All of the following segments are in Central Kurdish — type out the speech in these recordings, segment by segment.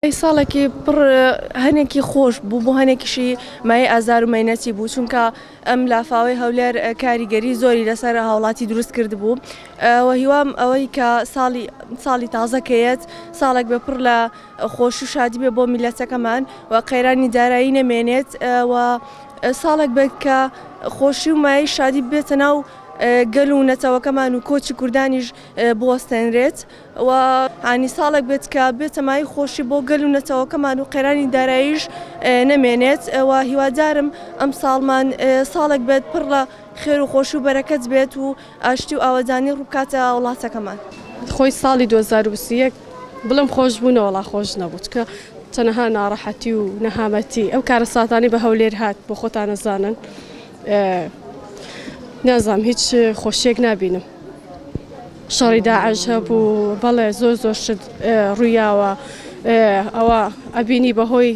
ساڵێکی پڕ هەنێکی خۆش بوو بۆ هەنێکیشی مایەی ئازار و مەینەتی بوو چونکە ئەم لافاوەی هەولێر کاریگەری زۆری لەسەر هاوڵاتی دروست کرد بوو و هیوام ئەوەی کە ساڵی ساڵی تازە کەیەت ساڵێک بێ پڕ لە خۆشی و شادی بێ بۆ میلەتەکەمان و قەیرانی دارایی نەمێنێت و ساڵێک بێت کە خۆشی و مایەی شادی بێتە ناو گەل و نەتەوەکەمان و کۆچی کوردانیش بوەستێنرێت. و هانی ساڵێک بێت کە بێتە مایەی خۆشی بۆ گەل و نەتەوەکەمان و قەیرانی داراییش نەمێنێت و هیوادارم ئەم ساڵمان ساڵێک بێت پڕ لە خێر و خۆشی و بەرەکەت بێت و ئاشتی و ئاوەدانی ڕووبکاتە وڵاتەکەمان. خۆی ساڵی 2021 بڵێم خۆش بوو نەوەڵا خۆش نەبوو چونکە چەنەها ناڕەحەتی و نەهامەتی ئەو کارەساتانەی بە هەولێر هات بۆ خۆتان ئەزانن نازانم هیچ خۆشیەک نابینم. شەڕی داعش هەبوو بەڵێ زۆر زۆر شت ڕوویاوە ئەوە ئەبینی بەهۆی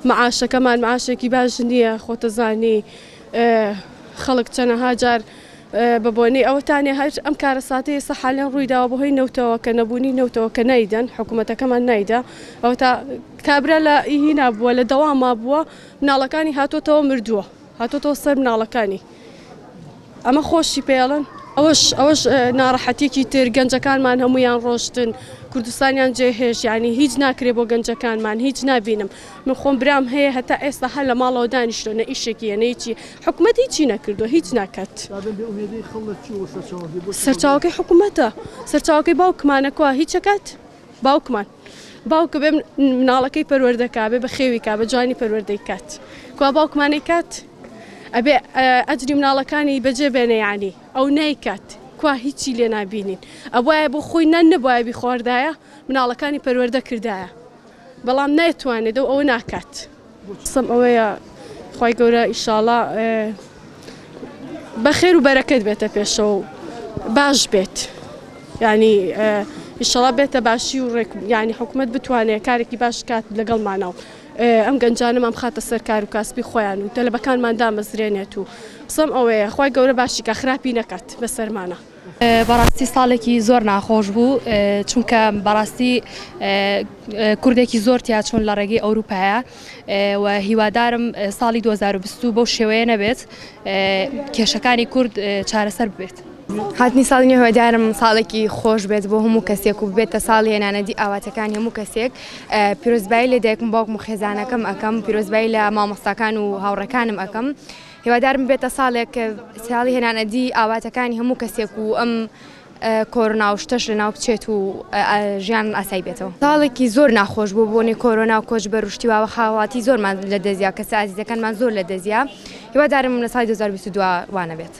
معاشەکەمان معاشێکی باش نییە خۆتەزانی خەڵک چەنەها جار بە بۆنەی ئەوەتانێ هەر ئەم کارە ساتەیە ئێستا حالێن ڕوویداوە بەهۆی نەوتەوە کە نەبوونی نەوتەوە کە نایدەن حکوومەتەکەمان نایدا ئەوە تا کابرا لە هینا بووە لە دەواما بووە مناڵەکانی هاتۆتەوە مردووە هاتۆتەوە سەر مناڵەکانی ئەمە خۆشی پێڵن ئەوەش ئەوەش ناڕەحەتیەکی تر گەنجەکانمان هەمویان ڕۆشتن کوردستانیان جێهێشت یعنی هیچ ناکرێ بۆ گەنجەکانمان هیچ نابینم من خۆم برام هەیە هەتا ئێستا هەر لە ماڵەوە دانیشتوە نە ئیشێکی هەیە نە هیچی حکومەت هیچی نەکردوە هیچ ناکات. سەرچاوەکەی حکومەتە سەرچاوەکەی باوکمانە کوا هیچەکات باوکمان باوکە بێ مناڵەکەی پەروەردە کا بێ بەخێوی کا بە جوانی پەروەردەی کات کوا باوکمان ئەیکات ئەبێ ئەجری مناڵەکانی بەجێ بێنێ یانی ئەو نایکات کوا هیچی لێ نابینین ئەبوایە بۆ خۆی نان نەبوایە بیخواردایە مناڵەکانی پەروەردە کردایە بەڵام نایتوانێت ئەو ئەوە ناکات. قسەم ئەوەیە خوای گەورە ئیشاڵا بەخێر و بەرەکەت بێتە پێشەوە و باش بێت ینی ئیشەڵا بێتە باشی و ڕێک ینی حکوومەت بتوانێت کارێکی باش کات لەگەڵمانە و ئەم گەنجانەمان بخاتە سەر کار و کاسپی خۆیان و تەلەبەکانمان دامەزرێنێت و قسەم ئەوەیە خوای گەورە باشی کە خراپی نەکات بەسەرمانە. بەڕاستی ساڵێکی زۆر ناخۆش بوو چونکە بەڕاستی کوردێکی زۆر تیا چوون لە ڕێگەی ئەوروپایە و هیوادارم ساڵی 2020 بەو شێوەیە نەبێت کێشەکانی کورد چارەسەر ببێت. هاتنی ساڵی نوێ هیوادارم ساڵێکی خۆش بێت بۆ هەموو کەسێک و ببێتە ساڵی هێنانەدی ئاواتەکانی هەموو کەسێک پیرۆزبایی لە دایکم باوکم و خێزانەکەم ئەکەم پیرۆزبایی لە مامۆستاکان و هاوڕێکانم ئەکەم هیوادارم ببێتە ساڵێک ساڵی هێنانەدی ئاواتەکانی هەموو کەسێک و ئەم کۆرۆنا و شتەش لەناو بچێت و ژیان ئاسایی بێتەوە. ساڵێکی زۆر ناخۆش بوو بۆنەی کۆرۆنا و کۆچبەر و شتی واوە هاوڵاتی زۆرمان لەدەستیا کەسە ئازیزەکانمان زۆر لەدەستیا هیوادارم لە ساڵی 2022 وانەبێت.